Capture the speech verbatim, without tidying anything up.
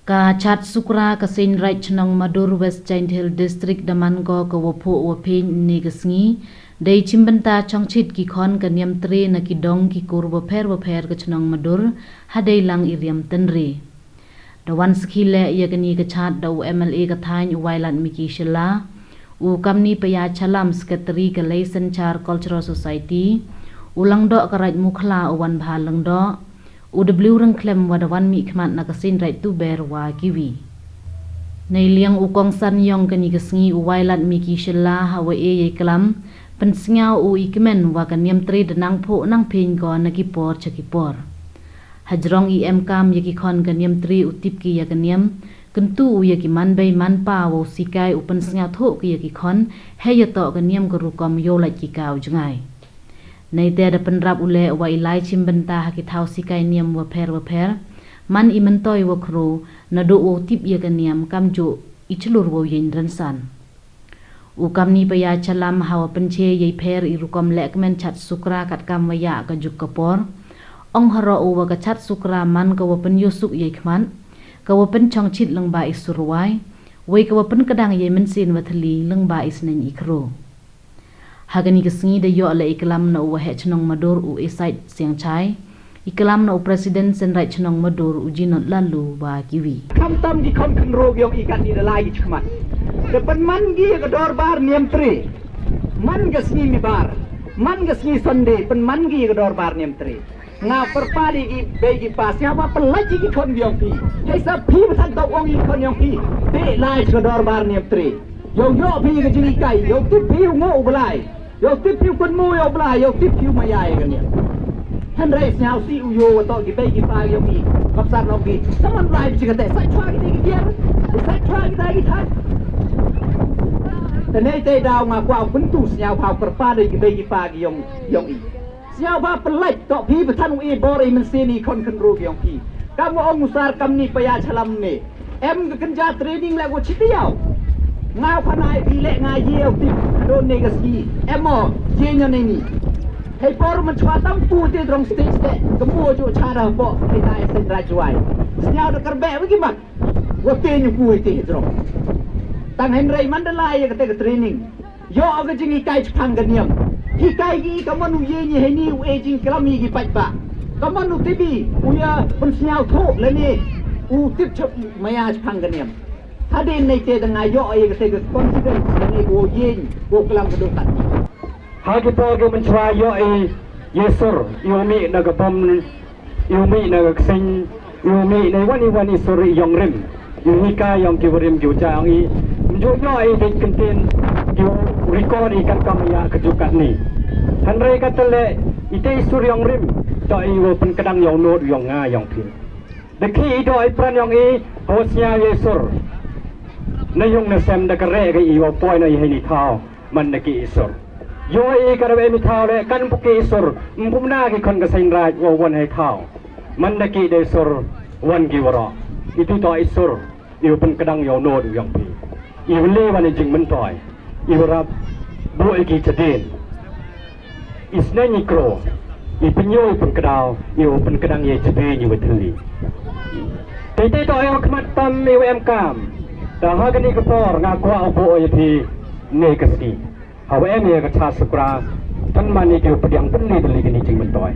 Ka Chat Sukra ka Seiñraij Chnong Madur, West Jaintia Hills District da man ko ka wa phuh wa pheiñ ynne ka sngi, dei chimbynta chongchit ki khon ka niamtre na ki dong ki kur wapher wapher ka chnong Madur, ha dei lang i riam tynre. Da wan sakhi leh ya kani ka chat da u M L A ka thaiñ u Wailadmiki Shylla, u Kamnipaia Challam, Secretary ka Leisanchar Cultural Society, u Langdoh ka Raij Mukhla u Wanbha Lyngdoh, u W Ryngkhlem wa da wan mihkhmat na ka Seiñraij Tuber wa kiwi. Neiliang u kongsan yong kani ka sngi u Wailadmiki Shylla ha wa e yei klam, pynsngow u i kmen wa ka niamtre da nang phuh nang pheiñ ko na ki por cha ki por. Hajrong i em kam ya ki khon ka niamtre u tip ki ya ka niam, kyntu u ya ki manbei manpa wa u sikai u pynsngow thuh ki ya ki khon, hei ya toh ka niam ka rukom yow lait ki kaw jngai. Neite da pynrap u leh wa i lai chimbynta ha ki thaw sikai niam wapher wapher, man i myntoi wa khru, naduh wow tip ya ka niam kamjooh i chlur wow yeng rynsan. U Kamnipaia Challam ha wa pynche yei pher i rukom lehkmen Chat Sukra katkam wa ya ka juk ka por, ong haroh u wa ka Chat Sukra man ka wa pynyusuk yei khmat, ka wa pynchongchit lyngba i sur rwai, wei ka wa pynkdang yei mynsiem wa thylli lyngba i sneng i khru. Ha kani ka sngi da yoh leh i klam na u Waheh Chnong Madur u Esaid Siangchai, i klam na u President Seiñraij Chnong Madur u Jinot Laloo wa kiwi. Khamtam ki khon khynroo yong i katni da lai ki chakhmat. Te pynman ki ya ka dorbar niamtre. Man ka sngi Mibar, man ka sngi Sunday, pynman ki ya ka dorbar niamtre. Nga pyrpad i ki bei ki pa, sngowbha pynlait i ki khon yong phi. Hei sa phi ba than toh ong i ki khon yong phi. Te lai cha ka dorbar niamtre. Yow yoh phi ka jinghikai, yow tip phi u ngooh u Blai. Yow tip phi u kynmoo ya u Blai, yow tip phi u maya ya ka niam. Hynrei sngowsih u yoh wa toh ki bei ki pa yong i, kap sar nong ki. Saman Blai phi chi kate, sa chwa ki te ki tiar, sa chwa ki te ki thai. Te neite daw nga kwah u kyntu sngowbha pyrpad i ki bei ki pa ki yong, yong i. Sngowbha pynlait toh phi ba than u e bor i mynsiem i khon khynroo yong phi. Kam wa ong u sar Kamnipaia Challam ne. Em ka kynja training leh ko chitiaw. Nga u khana i phi leh nga ye u tip hadooh ne ka sngi. Em o, ye ño ne ni. Hei por mynchwa tam pu te jrong stage te. Ka mo jo cha da po, hei tai Seiñraij Jowai. Sngowbha da kyrbe wi ki mat. Wa te ñu pu te jrong. Tang hynrei man da lai ya ka te ka training. Yoh ka jinghikai chaphang ka niam. Hikai ki ka man u ye ni heini u e jingklam i ki paidbah. Ka man u tip i u ya pynsngowthuh lane u tip chap maya chaphang ka niam. Hadien neite da nga yoh i ka te ka confidence lane u ye u klam ka dukat. Ha ki por ki mynchwa yoh i ye sur, i u mih na ka bom, i u mih na ka ksing, i u mih na i wan i wan i sur i yong rim, i u hikai yong ki warim ki u cha yong i. Mynjur yoh i dei kyntien ki u record i katkam ya ka juk katni. Hynrei katte leh i te i sur yong rim, toh i wa pynkdang yong nood yong nga yong phi. Da ki i doh i pran yong i, ha wa sngow ye sur. Na yung na sem da ka re ka i wa poi na i heini thaw. Man da ki i sur. Yoh i ka da wa em i thaw leh kan pu ki i sur. Mpum na ki khon ka Seiñraij wa wan hei thaw. Man da ki dei sur wan ki waroh. I tu toh i sur. I wa pynkdang yow nood u yong phi. I wa le wan i jingmyntoi. I wa rap buh i ki chadien. I sneng i kro. I pynyoh i pynkdaw. I wa pynkdang ye chadien i wa thylli. Te te toh i wa khmat tam i wa em kam. Te ha kani ka por nga kwah u buh ya phi ne ka sngi. Ha wa em ya ka Chat Sukra, tang man i ki u pdiang pynli pynli kani jingmyntoi.